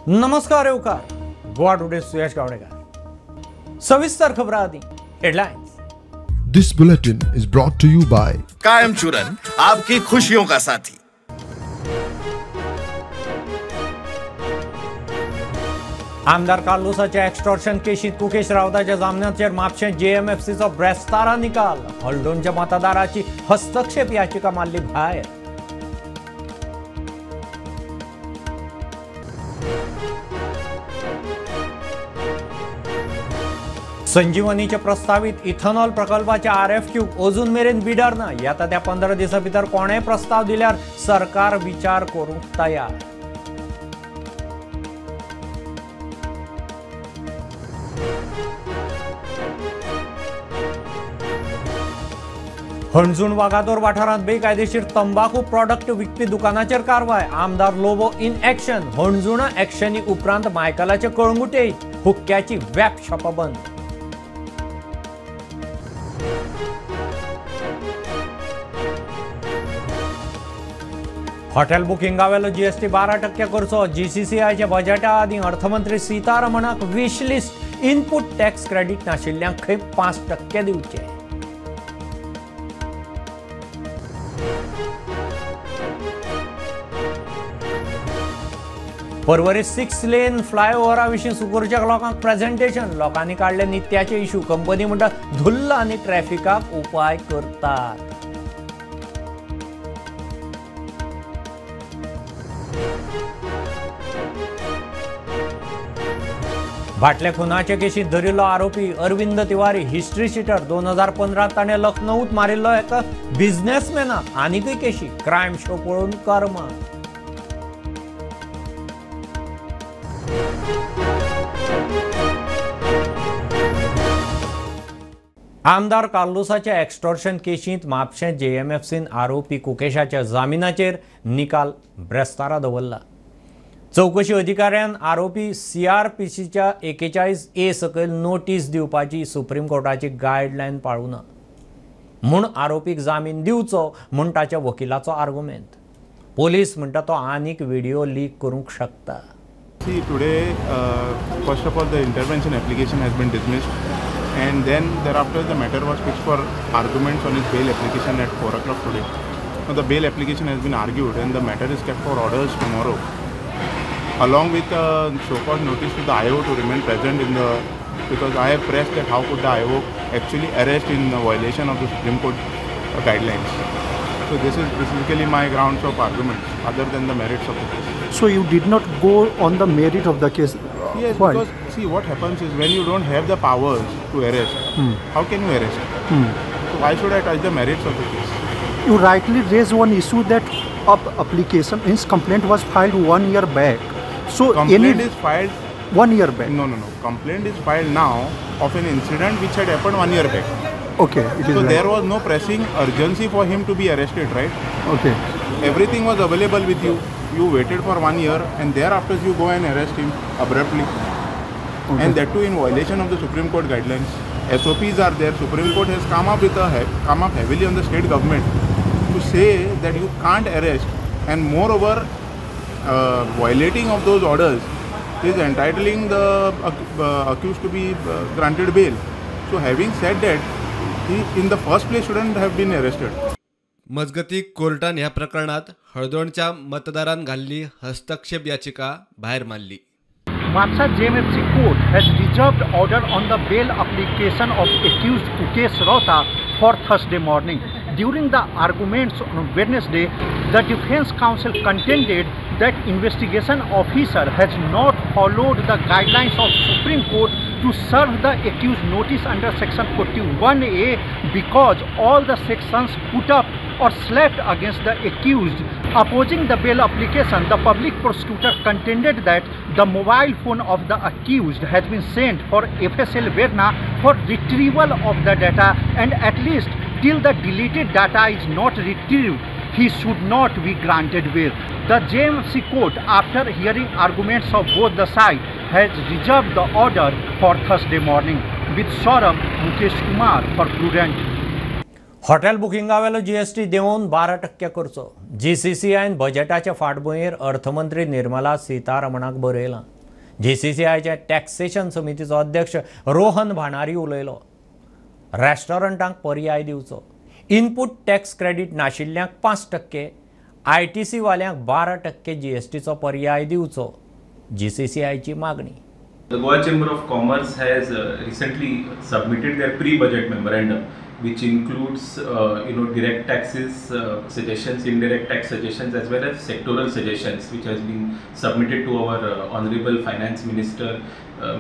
नमस्कार येवकार गोवा टुडे सुयश गावडेकर. सविस्तर खबरां आदी headlines. This bulletin is brought to you by Kayam Churan, आपकी खुशियों का साथी. आमदार कार्लुसाच्या एक्स्टॉर्शन केशीत कुकेश रावताच्या जामिनाचेर म्हापशें जेएमएफसीचो ब्रेस्तारा निकाल. हळदोणच्या मतदाराची हस्तक्षेप याचिका मारली भायर. संजीवनीच्या प्रस्तावित इथेनॉल प्रकल्पाच्या आरएफक्यू अजून मेरेन बिडार ना. येता त्या 15 दिसां भितर कोणेय प्रस्ताव दिल्यार सरकार विचार करूंक तयार. हणजूण वागातोर वाठारांत बेकायदेशीर तंबाखू प्रॉडक्ट विकपी दुकानाचेर कारवाय. आमदार लोबो इन एक्शन. हणजूणा एक्शनी उपरांत मायकलाचे कळंगुटे हुक्क्याची वॅप शॉपां बंद. हॉटेल बुकिंगावेलो जीएसटी 12% करचो. जीसीसीआयच्या बजेटा आदीं अर्थमंत्री सीतारमणाक wish list. Input tax credit नाशिल्ल्यांक खंय 5% दिवचे. परवरी 6 लेन फ्लायओव्हरा विशीं सुकूरच्या लोकांक प्रेझेंटेशन. लोकांनी काडले नित्याचे इशू. कंपनी म्हणटा धुल्ल आनी ट्रॅफिकाक उपाय करतात. भाटल्या खुनाचे केशीत धरिल्लो आरोपी अरविंद तिवारी हिस्ट्री शिटर. 2015 ताणें लखनौत मारिल्लो एका बिझनेसमॅनाक. आनीकय केशी. क्रायम शो पळोवन कर्मा. आमदार कार्लुसाच्या एक्स्टॉर्शन केशींत म्हापशें जेएमएफसीन आरोपी कुकेशाच्या जामिनाचेर निकाल ब्रेस्तारा दवरला. चवकशी अधिकाऱ्यान आरोपी सीआरपीसीच्या 41A सकयल नोटीस दिवपाची सुप्रीम कोर्टाची गायडलायन पाळूना म्हूण आरोपीक जामीन दिवचो म्हूण ताच्या वकिलाचो आर्गुमेंट. पोलीस म्हणटा तो आनीक व्हिडिओ लीक करूंक शकता. See, today, first of all, the intervention application has been dismissed, and then thereafter the matter was fixed for arguments on his bail application at 4 o'clock today. Now, the bail application has been argued, and the matter is kept for orders tomorrow, along with a so-called notice to the IO to remain present in the, because I have pressed that how could the IO actually arrest in violation of the Supreme Court guidelines. So this is basically my grounds of arguments, other than the merits of the case. So you did not go on the merit of the case? Yes, why? Because see what happens is when you don't have the powers to arrest, how can you arrest? So why should I touch the merits of the case? You rightly raised one issue that application, his complaint was filed 1 year back. So complaint is filed 1 year back? No, no, no. Complaint is filed now of an incident which had happened 1 year back. Okay. It is so right. There was no pressing urgency for him to be arrested, right? Okay. Everything was available with you. You waited for 1 year and thereafter you go and arrest him abruptly. Okay. And that too in violation of the Supreme Court guidelines. SOPs are there. Supreme Court has come up with come up heavily on the state government to say that you can't arrest, and moreover violating of those orders is entitling the accused to be granted bail. So having said that, he in the first place shouldn't have been arrested. मजगती कोर्टान ह्या प्रकरणात हळदोणच्या मतदारान घाल्ली हस्तक्षेप याचिका भायर मारली. Mapusa JMFC court has reserved order on the bail application of accused Kukesh Rauta for Thursday morning. During the arguments on Wednesday, the defense counsel contended that investigation officer has not followed the guidelines of Supreme Court to serve the accused notice under section 41A because all the sections put up or slapped against the accused. Opposing the bail application, the public prosecutor contended that the mobile phone of the accused has been sent for FSL Verna for retrieval of the data, and at least till the deleted data is not retrieved, he should not be granted bail. The JMFC court, after hearing arguments of both the sides, has reserved the order for Thursday morning. With Saurabh, Mukesh Kumar for Prudent. Hotel बुकिंगावेलो GST देंवोवन 12% करचो. जीसीसीआयन बजेटाचे फाटभुंयेर अर्थमंत्री निर्मला सीतारमणाक बरयलां. जीसीसीआयच्या taxation समितीचो अध्यक्ष रोहन भाणारी उलयलो. रेस्टॉरंटांक पर्याय दिवचो. Input tax credit नाशिल्ल्यांक 5%, ITC वाल्यांक 12% जीएसटीचो पर्याय दिवचो, जीसीसीआयची मागणी. The Goa Chamber of Commerce has recently submitted their pre-budget memorandum, which includes direct taxes suggestions, indirect tax suggestions, as well as sectoral suggestions, which has been submitted to our Honorable Finance Minister,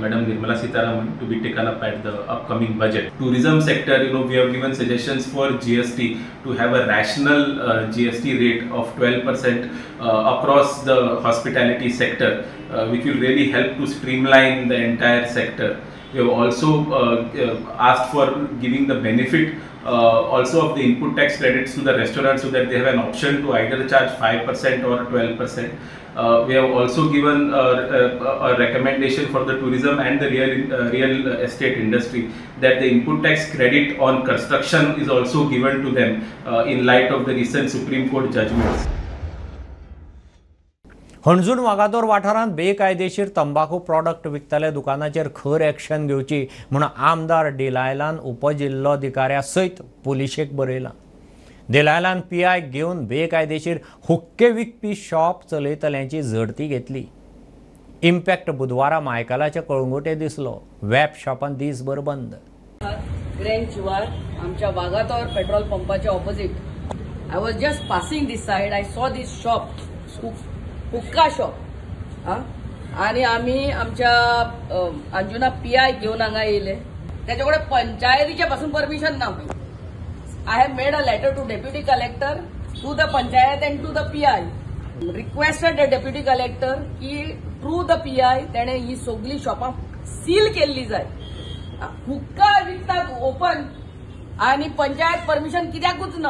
Madam Nirmala Sitharaman, to be taken up at the upcoming budget. Tourism sector, we have given suggestions for GST to have a rational GST rate of 12% across the hospitality sector, which will really help to streamline the entire sector. We have also asked for giving the benefit also of the input tax credits to the restaurants, so that they have an option to either charge 5% or 12%. We have also given a recommendation for the tourism and the real estate industry that the input tax credit on construction is also given to them in light of the recent Supreme Court judgments. Anjuna Vagator वाठारांत बेकायदेशीर तंबाखू product विकतल्या दुकानाचेर खर action घेवची म्हूण आमदार डिलायलान उपजिल्लोधिकाऱ्या सयत पुलिशेक बरयलां. डिलायलान PI घेवन बेकायदेशीर हुक्के विकपी शॉप चलयतल्यांची झडती घेतली. इम्पॅक्ट बुधवारा मायकलाच्या कळंगुटे दिसलो. वेब शॉपान दीसभर बंद. ग्रँड शिवार आमच्या वागातोर पेट्रोल पंपाच्या opposite. I was just passing this side, I saw this shop, हुक्का shop. आनी आमी आमच्या अंजुना पीआय घेवन हांगा येयले. तेच्या कडेन पंचायतीचे पासून परमिशन ना. I have made a letter to deputy collector, to the panchayat and to the PI. Requested the deputy collector की थ्रू the PI तेणे ही सगळी शॉपां सील केल्ली जाय. हुक्का विकतात ओपन आनी पंचायत परमिशन कित्याकूच ना.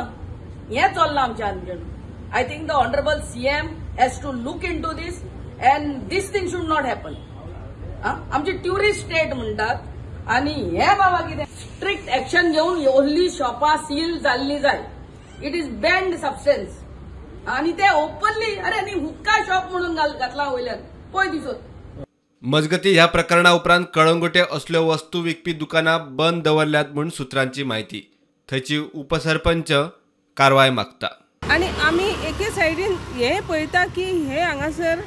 हें चल्लां आमच्या Anjuna. I think the Honorable CM has to look into this and this thing should not happen. आमची ट्युरिस्ट स्टेट म्हणटात आनी हे बाबा कितें स्ट्रिक्ट एक्शन घेवन ओन्ली शॉपां सील जाल्ली जाय. It is banned substance आनी ते ओपनली. अरे आनी हुक्का शॉप म्हणून घातला वयल्यान पळय दिसत. मजगती ह्या प्रकरणा उपरांत कळंगुटे असल्यो वस्तू विकपी दुकानां बंद दवरल्यात म्हूण सुत्रांची म्हायती. थंयची उपसरपंच कारवाय मागता. आनी आमी एके सायडीन हें पळयता की हे हांगासर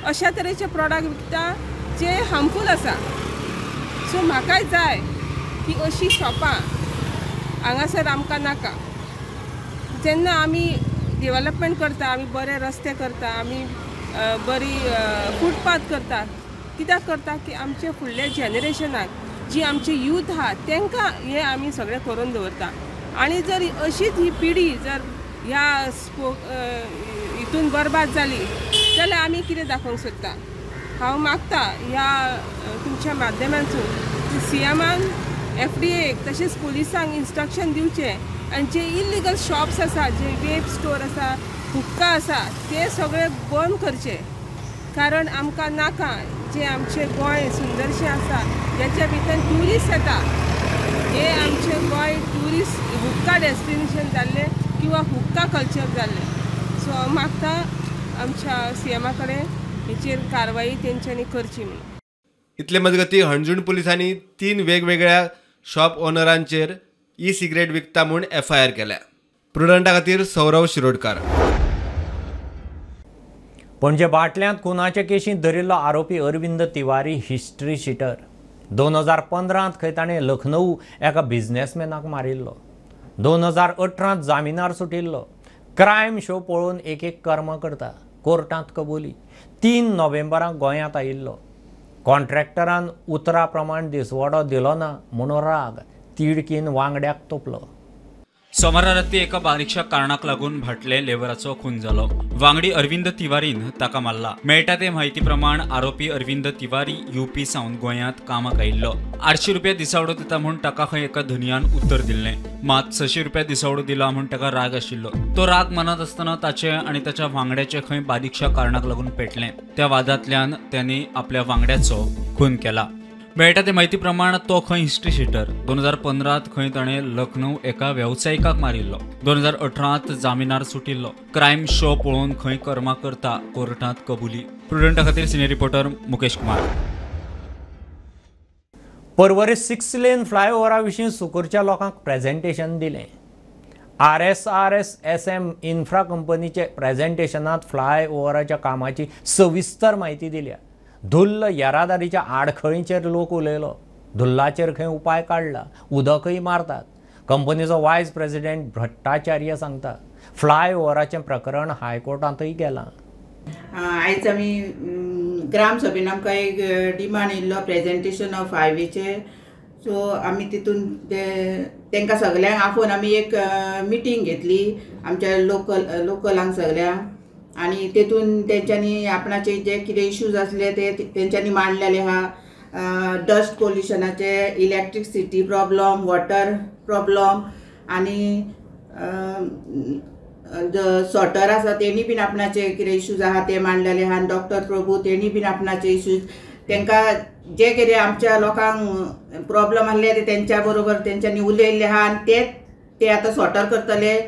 अशा तरेचे प्रॉडक्ट विकता जे हार्मफूल आसा. सो म्हाकाय जाय की अशी शॉपां हांगासर आमकां नाका. जेन्ना आमी डेवलपमेंट करता, आमी बरे रस्ते करता, आमी बरी फुटपाथ करता, कित्याक करता की आमचे फुडले जनरेशनाक जी आमचे यूथ आहा तांकां हें आमी सगळें करून दवरता. आनी जर अशीच ही पिढी जर ह्या हितून बरबाद जाली जाल्यार आमी कितें दाखोवंक सोदता. हांव मागता ह्या तुमच्या माध्यमांतून सीएमान एफडीएक तशेंच पुलिसांक इन्स्ट्रक्शन दिवचें आनी जे इलिगल शॉप्स आसा, जे वेप स्टोर आसा, हुक्का आसा, ते सगळे बंद करचे. कारण आमकां नाका जे आमचें गोंय सुंदरशें आसा ज्याच्या भितर ट्युरिस्ट येता, हे आमचें गोंय ट्युरिस्ट हुक्का डेस्टिनेशन जाल्लें किंवा हुक्का कल्चर जाल्लें. सो हांव मागता आमच्या सीएमा कडेन हेचेर कारवाई तेंच्यांनी करची म्हणून. इतले मजगती हणजूण पुलिसांनी 3 वेगवेगळ्या शॉप ओनरांचेर ई सिगरेट विकता म्हूण एफआयआर केल्या. प्रुडंटा खातीर सौरव शिरोडकार. पणजे बाटल्यांत खुनाचे केशींत धरिल्लो आरोपी अरविंद तिवारी हिस्ट्री शिटर. 2015 खंय ताणें लखनऊ एका बिझनेसमॅनाक मारिल्लो. 2018 जामिनार सुटिल्लो. क्रायम शो पळोवन एक एक कर्म करता. कोर्टांत कबुली. 3 नोव्हेंबराक गोंयांत आयिल्लो. कॉन्ट्रॅक्टरान उतरा प्रमाण दिसवडो दिलो ना म्हणून राग तिडकीन वांगड्याक तोपलो. सोमारा राती एका बारीकशा कारणाक लागून भाटले लेबराचो खून जालो. वांगडी अरविंद तिवारीन ताका मारला. मेळटा ते म्हायती प्रमाण आरोपी अरविंद तिवारी यूपी सावन गोंयांत कामाक आयिल्लो. 800 रुपया दिसावडो दिता म्हूण ताका खंय एका धनयान उत्तर दिल्लें. मात 600 रुपया दिसावडो दिला म्हूण ताका राग आशिल्लो. तो राग मनात आसतना ताचे आनी ताच्या वांगड्याचे खंय बारीकशा कारणाक लागून पेटलें. त्या वादांतल्यान त्यांनी आपल्या वांगड्याचो खून केला. मेळटा ते म्हायती प्रमाण तो खंय हिस्ट्री शिटर. 2015 खंय ताणें लखनौ एका वेवसायिकाक मारिल्लो. 2018 जामिनार सुटिल्लो. क्रायम शो पळोवन खंय कर्मा करता कोर्टांत कबुली. प्रुडंटा खातीर senior reporter Mukesh Kumar. Porvorim 6 lane फ्लायओव्हरा विशीं सुकूरच्या लोकांक प्रेझेंटेशन दिलें. RSRSSM infra कंपनीचे प्रेझेंटेशनात फ्लायओव्हराच्या कामाची सविस्तर म्हायती दिल्या. धुल्ल येरादारीच्या आडखळींचेर लोक उलयलो. धुल्लाचेर खंय उपाय काडला, उदकय मारतात. कंपनीचो वायस प्रेसिडेंट भट्टाचार्य सांगता फ्लायओव्हराचें प्रकरण हायकोर्टांतय गेलां. आयज आमी ग्रामसभेन आमकां एक डिमांड येयल्लो प्रेजेंटेशन ऑफ हायवेचे. सो आमी तितून ते तांकां सगल्यांक आफोवन आमी एक मिटींग घेतली आमच्या लोकलांक सगल्यांक आनी तेतून तेंच्यांनी आपणाचे जे कितें इश्यूज आसले ते तेंच्यांनी मांडलेले आहा. डस्ट पोल्युशनाचे, इलेक्ट्रिसिटी प्रॉब्लम, वॉटर प्रॉब्लम आनी सॉटर आसा तेणी बीन आपणाचे कितें इश्यूज आहा ते मांडलेले आहा. आनी डॉक्टर प्रभू तेणी बीन आपणाचे इश्यूज तांकां जे कितें आमच्या लोकांक प्रॉब्लम आसले ते तेंच्या बरोबर तेंच्यांनी उलयल्ले आहा आनी ते ते आतां सॉटर करतले.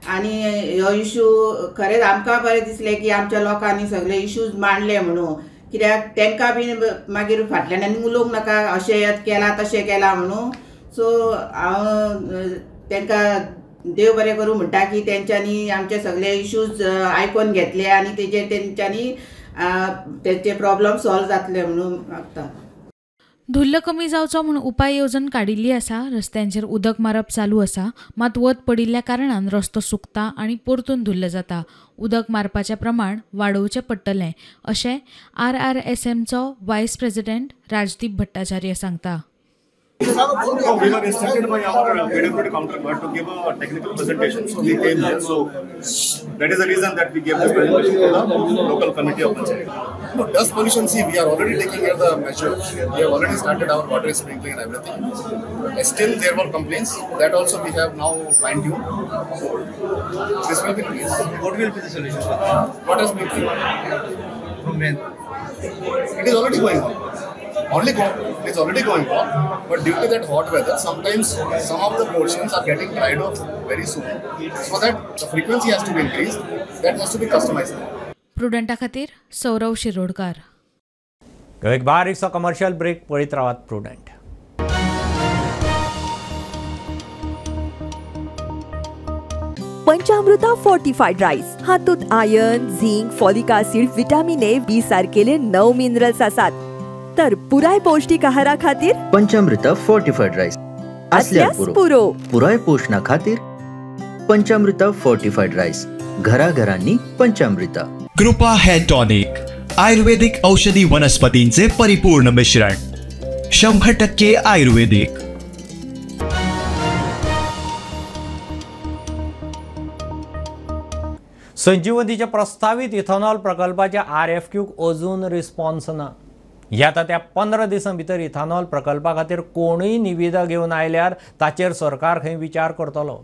आनी हो इशू खरेंच आमकां बरें दिसलें की आमच्या लोकांनी सगळे इश्यूज मांडले म्हणून, कित्याक तांकां बीन मागीर फाटल्यान आनी उलोवंक नाका अशें केलां तशें केलां म्हणून. सो हांव तांकां देव बरें करूं म्हणटा की तेंच्यांनी आमचे सगळे इश्यूज आयकोन घेतले आनी तेजेर तेंच्यांनी तेचे प्रॉब्लम सॉल्व जातले म्हणून मागता. धुल्ल कमी जावचो म्हूण उपाय येवजण काडिल्ली आसा. रस्त्यांचेर उदक मारप चालू आसा, मात वत पडिल्ल्या कारणान रस्तो सुकता आनी परतून धुल्ल जाता. उदक मारपाचें प्रमाण वाडोवचें पडटलें अशें RRSMचो वायस प्रेसिडेंट राजदीप भट्टाचार्य सांगता. No, we were instructed by our PWD counterpart to give a technical presentation, so we came here. So that is the reason that we gave this presentation to the local committee of Panchayat. No, dust pollution, see, we are already taking care of the measures. We have already started our water sprinkling and everything. Still, there were complaints. That also we have now fine-tuned. So this will be released. What will be the solution for that? Water sprinkling. From when? It is already going on. It is already going on, but due to that hot weather, sometimes some of the portions are getting dried off very soon. So that the frequency has to be increased, that has to be customized. प्रुडंटा खातीर सौरव शिरोडकर. एक बारीकसो commercial break. पळयत रावात prudent. पंचामृता fortified rice हातूंत iron, zinc, folic acid, vitamin A, B सारकेले 9 minerals आसात. तर पुराय पौष्टिक आहारा खातीर पंचामृता फोर्टिफाईड राईस आसल्यार पुरो. पुराय पोषणा खातीर पंचामृता फोर्टिफाईड राईस, घराघरांनी पंचामृता. कृपा हेअर टॉनिक, आयुर्वेदिक औषधी वनस्पतींचे परिपूर्ण मिश्रण, 100% आयुर्वेदिक. संजीवनीच्या प्रस्तावित इथेनॉल प्रकल्पाच्या RFQ अजून रिस्पॉन्स ना. येता त्या 15 दिसां भितर इथेनॉल प्रकल्पा खातीर कोणूय निविदा घेवन आयल्यार ताचेर सरकार खंय विचार करतलो.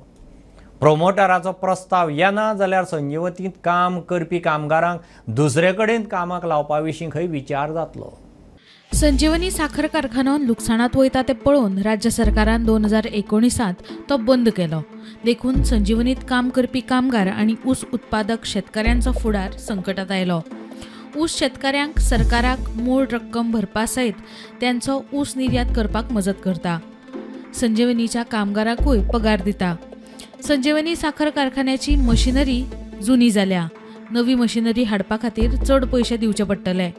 प्रोमोटराचो प्रस्ताव येना जाल्यार संजीवनींत काम करपी कामगारांक दुसरे कडेन कामाक लावपा विशीं खंय विचार जातलो. संजीवनी साखर कारखानो लुकसाणांत वयता तें पळोवन राज्य सरकारान 2019 तो बंद केलो. देखून संजीवनीत काम करपी कामगार आनी ऊस उत्पादक शेतकाऱ्यांचो फुडार संकटात आयलो. ऊस शेतकाऱ्यांक सरकाराक मूळ रक्कम भरपा सयत त्यांचो ऊस निर्यात करपाक मजत करता. संजीवनीच्या कामगारांकूय पगार दिता. संजीवनी साखर कारखान्याची मशिनरी जुनी जाल्या. नवी मशिनरी हाडपा खातीर चड पयशे दिवचे पडटले.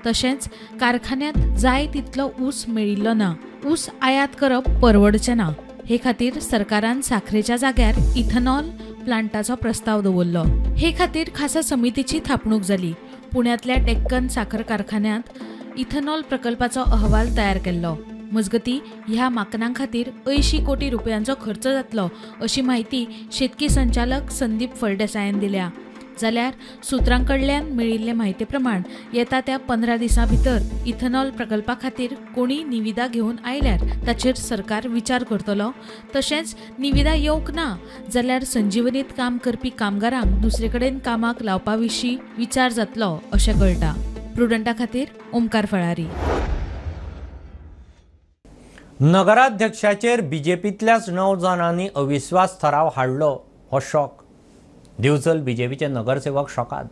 तशेंच कारखान्यांत जाय तितलो ऊस मेळिल्लो ना. ऊस आयात करप परवडचें ना. हे खातीर सरकारान साखरेच्या जाग्यार इथेनॉल प्लांटाचो प्रस्ताव दवरलो. हे खातीर खासा समितीची थापणूक जाली. पुण्यांतल्या डेक्कन साखर कारखान्यांत इथेनॉल प्रकल्पाचो अहवाल तयार केल्लो. मजगती ह्या माकनां खातीर 80 कोटी रुपयांचो खर्च जातलो अशी म्हायती शेतकी संचालक संदीप फळदेसायान दिल्या. जाल्यार सुत्रां कडल्यान मेळिल्ले म्हायती प्रमाण येता त्या 15 दिसां भितर इथेनॉल प्रकल्पा खातीर कोणी निविदा घेवन आयल्यार ताचेर सरकार विचार करतलो. तशेंच निविदा येवंक ना जाल्यार संजीवनीत काम करपी कामगारांक दुसरे कडेन कामाक लावपा विशीं विचार जातलो अशें कळटा. प्रुडंटा खातीर ओमकार फळारी. नगराध्यक्षाचेर बीजेपींतल्याच 9 जाणांनी अविश्वास थाराव हाडलो हो शॉक. दिवचल बीजेपीचे नगरसेवक शॉकात.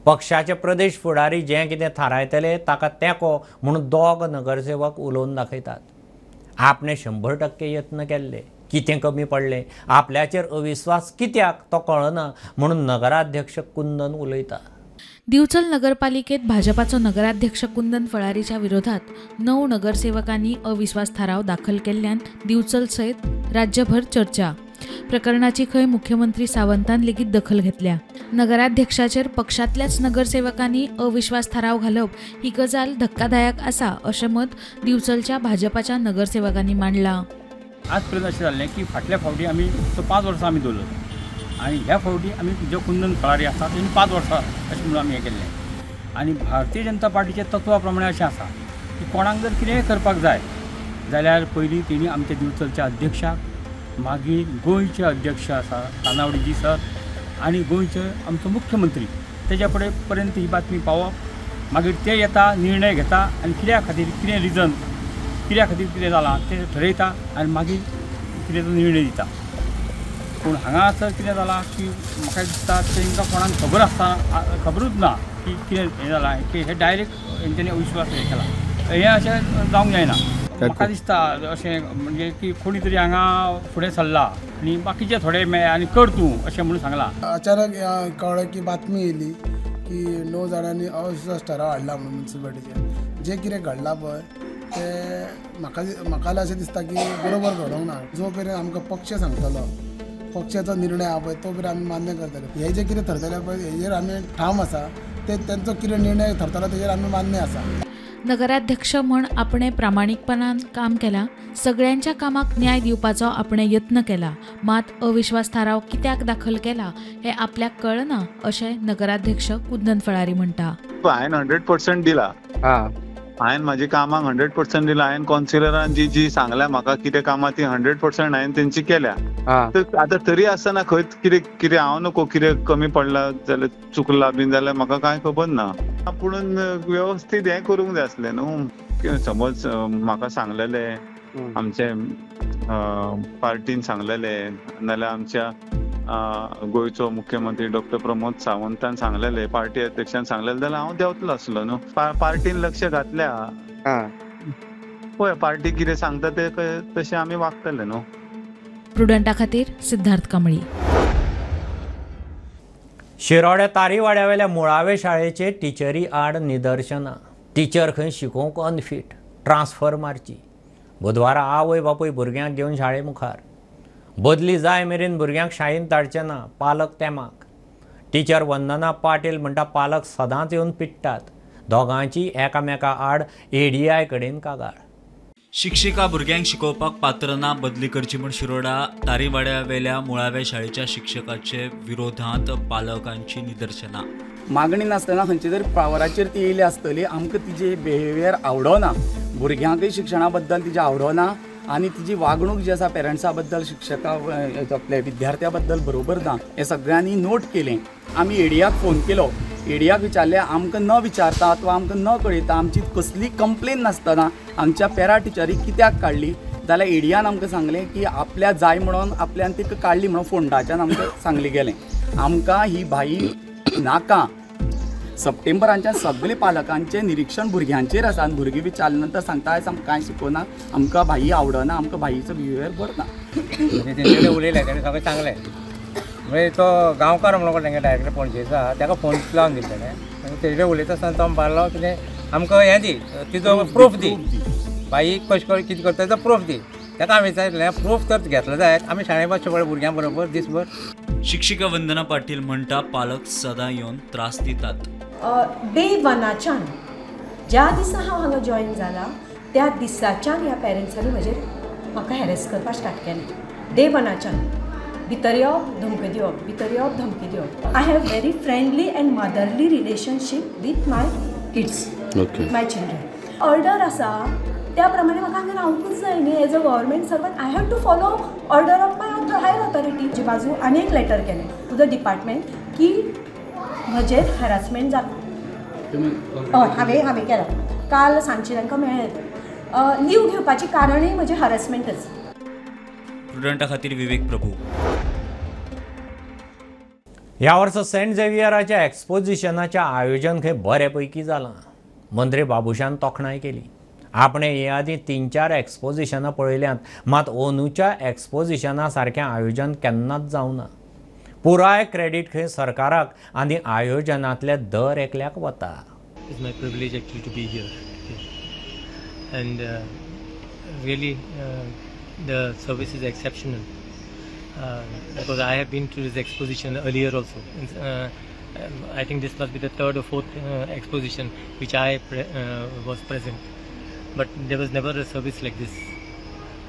पक्षाचे प्रदेश फुडारी जें कितें थारायतले ताका तेंको म्हूण दोग नगरसेवक उलोवन दाखयतात. आपणे 100% यत्न केल्ले, कितें कमी पडलें, आपल्याचेर अविश्वास कित्याक तो कळना म्हणून नगराध्यक्ष कुंदन उलयता. दिवचल नगरपालिकेत भाजपाचो नगराध्यक्ष कुंदन फळारीच्या विरोधात 9 नगरसेवकांनी अविश्वास थाराव दाखल केल्ल्यान दिवचल सयत राज्यभर चर्चा. प्रकरणाची खंय मुख्यमंत्री सावंतान लेगीत दखल घेतल्या. नगराध्यक्षाचेर पक्षांतल्याच नगरसेवकांनी अविश्वास थाराव घालप ही गजाल धक्कादायक आसा अशें मत दिवचलच्या भाजपाच्या नगरसेवकांनी मांडलां. आज पर्यंत अशें जाल्लें की फाटल्या फावटी आमी तो 5 वर्सां आमी दवरलो आनी ह्या फावटी आमी जो कुंदन फळारी आसा तेणी 5 वर्सां अशें म्हणून आमी हें केल्लें. आनी भारतीय जनता पार्टीच्या तत्वा प्रमाणे अशें आसा की कोणाक जर कितेंय करपाक जाय जाल्यार पयलीं तेणी आमच्या दिवचलच्या अध्यक्षाक, मागीर गोंयचे अध्यक्ष आसा तानावडीजी सर आनी गोंयचे आमचो मुख्यमंत्री तेज्या पर्यंत ही बातमी पावप, मागीर ते येता निर्णय घेता आनी कित्या खातीर कितें रिजन कित्या खातीर कितें जालां तें ठरयता आनी मागीर कितें तो निर्णय दिता. पूण हांगासर कितें जालां की म्हाका दिसता तांकां कोणाक खबर आसता, खबरूच ना की कितें हें जालां की हे डायरेक्ट हेंच्यांनी अविश्वास हें केला. हें अशें जावंक जायना. म्हाका दिसता अशें म्हणजे की कोणी तरी हांगा फुडें सरला आनी बाकीचे थोडे मेळ्ळे आनी कर तूं अशें म्हणून सांगलां. अचानक कळ्ळें की बातमी येयली की 9 जाणांनी अविश्वास ठराव हाडला म्हणून म्युनिसिपालिटीचेर. जें कितें घडलां पळय तें म्हाका अशें दिसता की बरोबर घडोवंक ना. जो मेरेन आमकां पक्ष सांगतलो, पक्षाचो निर्णय आहा पळय तो मेरेन आमी मान्य करतले. हे जे कितें थरतले पळय हेजेर आमी ठाम आसा, ते तेंचो कितें निर्णय थरतलो तेजेर आमी मान्य आसा. नगराध्यक्ष म्हण आपणे प्रामाणीकपणान काम केलां, सगळ्यांच्या कामाक न्याय दिवपाचो आपणे यत्न केला, मात अविश्वास थाराव कित्याक दाखल केला हें आपल्याक कळना अशें नगराध्यक्ष कुंदन फळारी म्हणटा. हांवें 100% दिला, हांवें म्हाज्या कामाक 100% दिला. हांवें कौन्सिलरान जी जी सांगल्या म्हाका कितें कामां ती 100% हांवें तेंची केल्या. तर आतां तरी आसतना खंय कितें कितें हांव नको कितें कमी पडला जाल्यार चुकला बीन जाल्यार म्हाका कांय खबर ना. पुणून वेवस्थीत हें करूंक जाय आसलें न्हू. समज म्हाका सांगलेलें आमचे पार्टीन सांगलेलें, नाजाल्यार आमच्या गोंयचो मुख्यमंत्री डॉक्टर प्रमोद सावंतान सांगलेले, पार्टी अध्यक्षान सांगलेले जाल्यार हांव देंवतलो आसलो न्हू. पार्टीन लक्ष घातल्या, पळय पार्टी कितें सांगता ते तशें आमी वागतले न्हू. प्रुडंटा खातीर सिद्धार्थ कांबळी. शिरोड्या तारीवाड्यावेल्या मुळावे शाळेचे टिचरी आड निदर्शनां. टिचर खंय शिकोवंक अनफीट, ट्रान्सफर मारची. बुधवारा आवय बापूय भुरग्यांक घेवन शाळे मुखार. बदली जाय मेरेन भुरग्यांक शाळेंत धाडचे ना, पालक तेमाक. टिचर वंदना पाटील म्हणटा पालक सदांच येवन पिडटात. दोगांची एकामेका आड एडीआय कडेन कागाळ. शिक्षिका भुरग्यांक शिकोवपाक पात्र ना, बदली करची म्हूण शिरोडा तारीवाड्यावेल्या मुळाव्या शाळेच्या शिक्षकाचे विरोधांत पालकांची निदर्शनां. मागणी नासतना खंयच्या तरी पावराचेर ती येयली आसतली. आमकां तिजे बिहेवियर आवडना, भुरग्यांकय शिक्षणा बद्दल तिजें आवडना आनी तिजी वागणूक जी आसा पेरंट्सा बद्दल, शिक्षका आपल्या विद्यार्थ्या बद्दल बरोबर ना, हें सगळ्यांनी नोट केलें. आमी एडियाक फोन केलो, एडियाक विचारलें आमकां न विचारता अथवा आमकां न कळयता, आमची कसली कंप्लेन नासतना आमच्या पॅरा टिचरीक कित्याक काडली जाल्यार एडियान आमकां सांगलें की आपल्या जाय म्हणून आपल्यान तिका काडली म्हणून फोंडाच्यान आमकां सांगली गेलें. आमकां ही बाई नाका. सप्टेंबरांच्या सगळे पालकांचें निरिक्षण भुरग्यांचेर आसा आनी भुरगीं विचारले नंतर सांगता आयज आमकां कांय शिकोना, आमकां भाई आवडना, आमकां भाईचो बिहेवियर बरो ना. तेंचे कडेन उलयलें, तेणें सगळें सांगलें. म्हणजे तो गांवकार म्हणून तेंगे डायरेक्टर पणजेचो आहा, ताका फोन लावन दिले तेणें. आनी तेजे कडेन उलयता आसतना तो म्हणपाक कितें आमकां हें दी, तिजो प्रूफ दी, बाई कशें कितें करता तेजो प्रूफ दी. ताका आमी विचारलें प्रूफ तर घेतलो जायत आमी शाळेंत बसचे पडलें भुरग्यां बरोबर दिसभर. शिक्षिका वंदना पाटील म्हणटा पालक सदां येवन त्रास दितात. डे वनाच्यान ज्या दिसा हांव हांगा जॉयन जाला त्या दिसाच्यान ह्या पेरंट्सांनी म्हजेर म्हाका हॅरेस करपाक स्टार्ट केलें. डे वनाच्यान भितर येवप धमकी दिवप, भितर येवप धमकी दिवप. I have very friendly and motherly relationship with my kids, my children. Order आसा त्या प्रमाणे म्हाका हांगा रावंकूच जाय न्ही. As a government servant I have to follow order of my higher authority. जी बाजू आनी एक लेटर केलें टू the department की म्हजेर हॅरासमेंट जाता. हय, हांवें केलां. काल सांजचें तांकां मेळ्ळें. लीव घेवपाचें कारणूय म्हजें हरासमेंटच. प्रुडंटा खातीर विवेक प्रभू. ह्या वर्सा सेंट झेवियराच्या एक्सपोजिशनाचें आयोजन खंय बरे पैकी जालां. मंत्री बाबूशान तोखणाय केली. आपणे हे आदीं 3-4 एक्सपोजिशनां पळयल्यांत, मात अंदूच्या एक्सपोजिशना सारकें आयोजन केन्नाच जावना. पुराय क्रेडीट खंय सरकाराक आनी आयोजनांतल्या दर एकल्याक वता. It's my privilege actually to be here and really the service is exceptional because I have been to this exposition earlier also. I think this must be the third or fourth exposition which I was present, but there was never a service like this.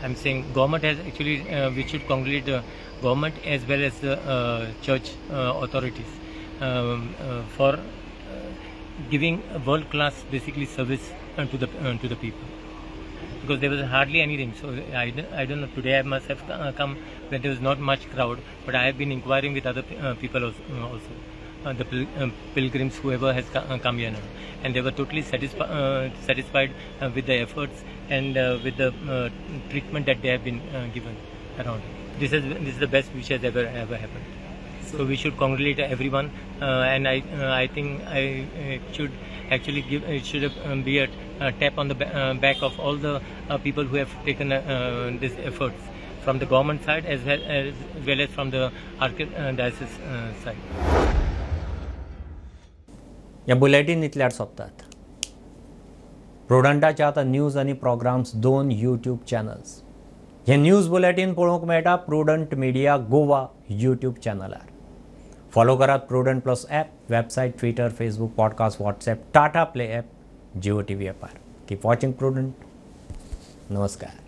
I'm saying government has actually, we should congratulate the government as well as the church authorities for giving a world-class basically service to the people, because there was hardly anything. So I don't know, today I must have come when there was not much crowd, but I have been inquiring with other people also, the pilgrims, whoever has come here now, and they were totally satisfied with the efforts and with the treatment that they have been given around. This is the best which has ever happened. So we should congratulate everyone, and I think I should actually give, it should be a tap on the back of all the people who have taken these efforts from the government side as well as from the archdiocese side. या bulletin इतल्यार सोंपतात. प्रुडंटाच्या आतां news आनी programmes 2 YouTube channels. हे news bulletin पळोवंक मेळटा Prudent media Goa YouTube चॅनलार. फॉलो करात Prudent plus app, website, Twitter, Facebook, podcast, WhatsApp, Tata Play app, Jio TV ॲपार. Keep watching prudent. नमस्कार.